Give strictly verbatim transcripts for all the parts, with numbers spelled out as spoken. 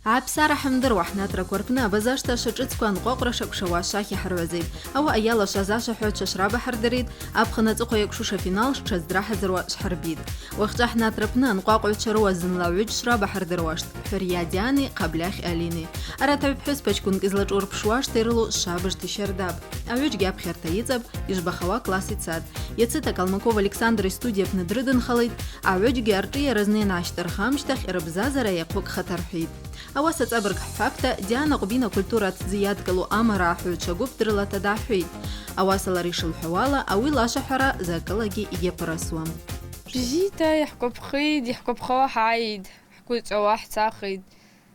Гӏапсара хӏымдыруа, хӏнатраква рпны абазашта ашвачӏыцква анкъвакъвра шакӏвшауа ашвахь йхӏыргӏвазитӏ. Ауаъа йалаз азашахӏвуа чашра бахӏырдыритӏ, апхын ацӏыхъва йакӏвшуш афинал тшаздзрахӏадзыруа швхӏырбитӏ. Уахьчӏва хӏнатра апны анкъвакъвгӏвчва рыуа зынла гӏвыджь швра бахӏырдыруаштӏ Хӏвриядиани Хъабльахь Алини. Арат агӏвпхӏвыспачкӏвын кӏизлачӏву рпшуаштайрылу швабыжта йщардапӏ. Агӏвыджьгьи апхьарта йыцӏапӏ, йыжвбахауа класс йцатӏ. Йацыта Калмыков Александр йстудия апны дрыдынхалитӏ, агӏвыджьгьи аршӏыйара знайынасщтӏырхамщтахь рбзазара йахъыкӏ хатархӏвитӏ. Ауаса цӏабырг хӏхӏвапӏта, Диана Къвбина культура атдзы йадкӏылу амара ахӏвугӏвчва гвып дрылата дгӏахӏвитӏ. Ауаса лара йшылхӏвауала, ауи лашахӏвара закӏылагьи йгьапырасуам. Бзита йхӏгвапхитӏ, йхӏгвапхауа хӏайитӏ, хӏгвы чӏвауа хӏцахитӏ.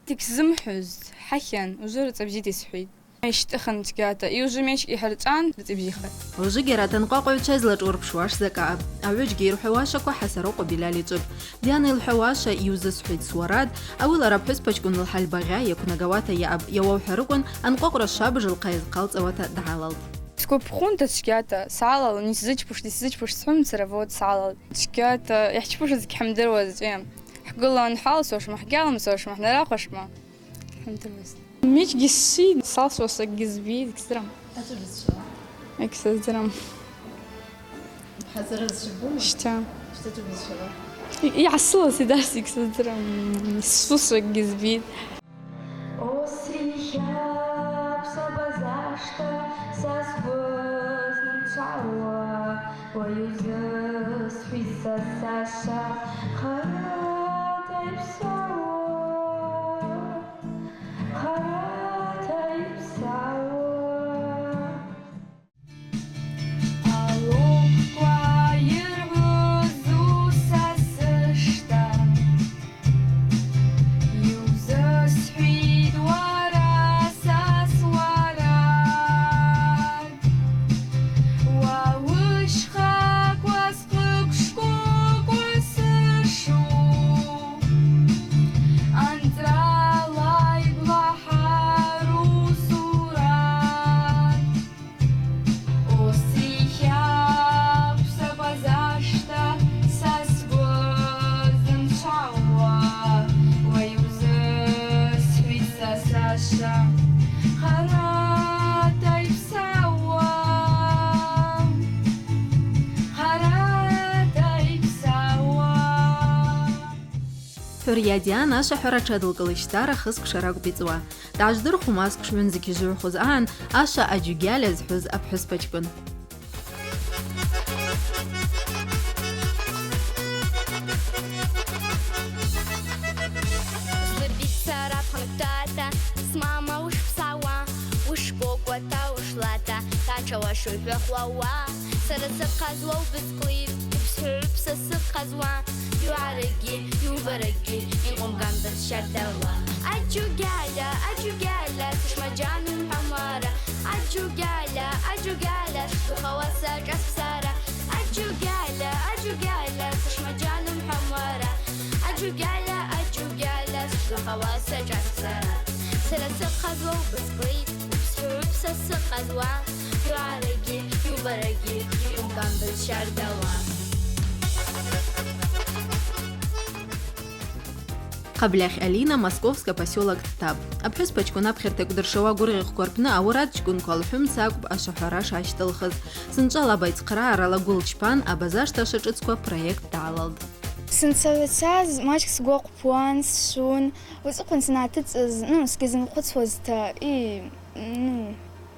Дыгьсзымхӏвузтӏ, хӏахьан, ужвы рыцӏа бзита йсхӏвитӏ. Йщтӏыхын цкьата, йужвы мечкӏ йхӏырчӏван, рыцӏа йбзихатӏ. Ужвыгьи арат анкъвакъвгӏвчва йызлачӏву рпшуаш закӏаъапӏ. Агӏвыджьгьи йырхӏвауа ашваква Хӏасарокъва Билаль йчӏвыпӏ. Диана йылхӏвауа ашва йузысхӏвитӏ суарат, ауи лара апхӏвыспачкӏвын лхьаль багъьа йаквнагауата йаъапӏ, йауаухӏварыквын анкъвакъвра швабыж лхъайа зхъалцӏауата дгӏалалтӏ. Сгвапхун, тӏа цкьата, салал, йсзычпуш, йсзычпуш схӏвумцара, вот салал. Цкьата, йхӏчпушыз гьхӏымдыруа зчӏвы. Хӏгвыла анхӏалсуашма, хӏгьалымсуашма, хӏнарахвуашма. Хӏымдыруаз. Мечгьи сси, салсуа сакъгьи збитӏ, гьсдырам. Ачӏвызшва? Гьсыздырам. Хӏазыр зджьабума? Щта. Щта чӏвызшва? И, йгӏасылаз йдарс гьсыздырам. Сусакъгьи збитӏ. Осрихьапӏ са базашта, са сгвы знымчвагӏвуа, уай йузысхӏвитӏ са саша, хъарата йпсауа, хъарата йпсауа. Алокӏква йыргӏвызу са сышта, йузысхӏвитӏ уара са суарат. Уа уыщхаква схъыкв шкӏвокӏва сышу, анцӏрала йблахӏару сурат. Осрихьапӏ са базашта, са сгвы знымчвагӏвуа, уай йузысхӏвитӏ са саша, хъарата йпсауа, хъарата йпсауа. Хӏвриядиан ашвахӏвара тшадылкӏылищтара хы сквшара акӏвпӏ йцӏуа. Дгӏажвдырхума, асквш гӏвын закӏ йжвыгӏвхуз агӏан ашва аджугьаль азхӏвуз апхӏвыспачкӏвын? Злырбитӏ сара апхын хъвтата, смама ушпсауа, ушкӏвокӏвата, ушлата, тачӏала шухӏвахуа. Сара сыхъазла убызкъвид, убсхӏвыпса сыхъазла. Йуарагьи, йубарагьи, йкъвымган бызшвадала. Аджугьала, аджугьала, сышмаджанум хӏамара. Аджугьала, аджугьала, сгвы хауа сашӏа сбзара. Аджугьала, аджугьала, сышмаджанум хӏамара. Аджугьала, аджугьала, сгвы хауа сашӏа сбзара. Сара сыхъазла убызкъвид, убсхӏвыпса сыхъазла. Йуарагьи, йубарагьи, йкъвымган бызшвадала. Хъабльахь Алина, Московская посёлок Ттаб. Апхӏвыспачкӏвын апхьарта йкӏвдыршауа гвыргъьахъвква рпны ауи радчкӏвынква лхӏвумца акӏвпӏ ашвахӏвара шащтӏылхыз. Сынчӏвала абайцхърагӏарала гвыл чпан, абазашта ашвачӏыцква проект дгӏалалтӏ. Сынцагӏвацаз мачкӏ сгвы ахъвпуан, сшвун, уацӏыхъван санатыцӏыз, ну, сгьазымхъвыцуазта, и, ну,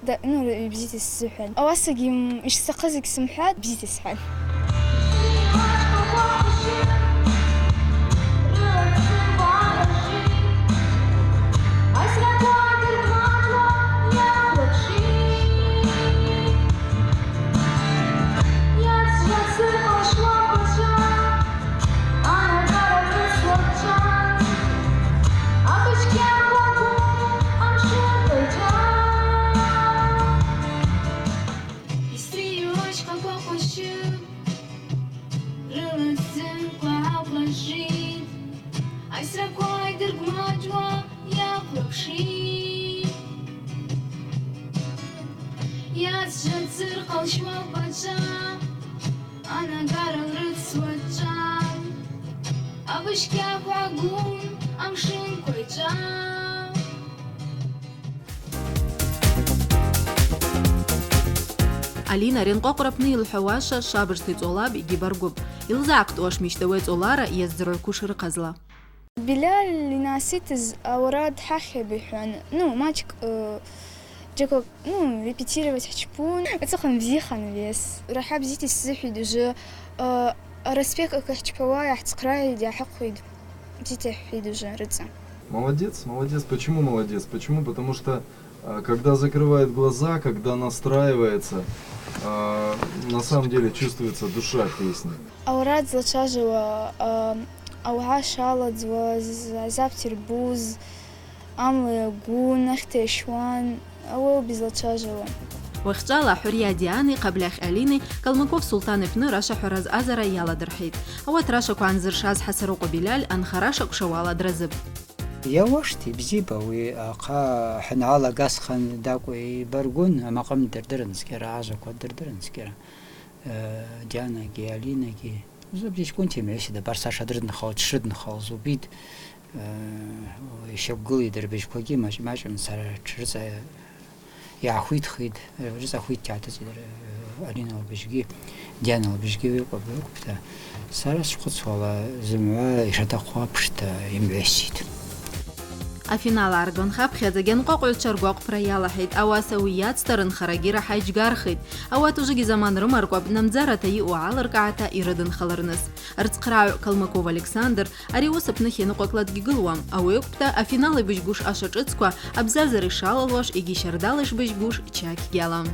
да, ну, бзита йсзыхӏван. Ауасагьи, м, йшсахъыз йгьсымхӏватӏ, бзита йсхӏван. Рыла дзыква гӏакважвитӏ, айсраква йдыргваджуа йахъвлапшитӏ. Йацджван цӏыркъал щмал пача, анагара лрыцуа чӏван. Алина ари анкъвакъвра апны йылхӏвауа швабыжта йцӏолапӏ йгьи баргвыпӏ. Йылзыгӏахътӏ ауи йащтауа йцӏолара йаздзыргӏвквуш рыхъазла. Билал йнаситыз ауарад хӏахъйапӏ йхӏван, ну, мачӏкӏ, э, джьакӏ, ну, репетировать хӏчпун, ацӏыхъван бзихан вес. Рахӏа бзита йсзыхӏвитӏ уже, э, аспект акӏ хӏчпауа йгӏахӏцӏхърайитӏ, йгӏахӏыхъвитӏ, бзита йхӏвитӏ уже рыцӏа. Молодец, молодец. Почему молодец? Почему? Потому что А, когда закрывает глаза, когда настраивается, а, на самом деле чувствуется душа песни. Ауарад злачважвауа, а, ауагӏа шаладзуаз, азапти рбуз, амла йагун, ахта йашуан, ауи ауп йызлачважвауа. Уахьчӏвала Хӏурия Диани Хъабльахь Алини Калмыков Султан йпны рашвахӏвара зъазара йаладырхӏитӏ. Ауат рашваква андзыршаз Хӏасарокъва Билал анхара шакӏвшауала дразыпӏ. Йауаштӏ, йбзипӏ ауи, ахъа хӏангӏалаг асхъан дакӏву йбаргвун, амакъым дырдырын цкӏьара, ажваква дырдырын цкӏьара. Э, Дианагьи, Алинагьи. Узабзичкӏвынти йымгӏвайситӏ, абар Саша дрыдынхалыз, тшрыдынхалыз убитӏ. Э, йщаквгылитӏ рбыжьквагьи, мачӏ-, мачӏымцара тшрыцӏа Йгӏахвитхитӏ, рыцӏа хвитта йгӏатыцӏитӏ, э, Алина лбыжьгьи, Диана лбыжьгьи, ауи акӏвпӏ, ауи акӏвпӏта. Сара сшхъвыцуала, зымгӏва йшатахъу апшта йымгӏвайситӏ. Афинал йгӏаргванхапхьадза анкъвакъвгӏвчва ргвакъвпра йалахӏитӏ, ауаса ауи йацта рынхарагьи рахӏа йчгархитӏ. Ауат ужвыгьи заман рымаркӏвапӏ намдзарата йаъу гӏалыркӏгӏата йрыдынхалырныс. Рцхърагӏв Калмыков Александр Ари ауыс апны хьаныкъвакла дгьгылуам. Ауи акӏвпӏта, афинал йбыжьгуш ашвашӏыцква абзазара йшалалуаш йгьи щардала йшбыжьгуш чакь гьалам.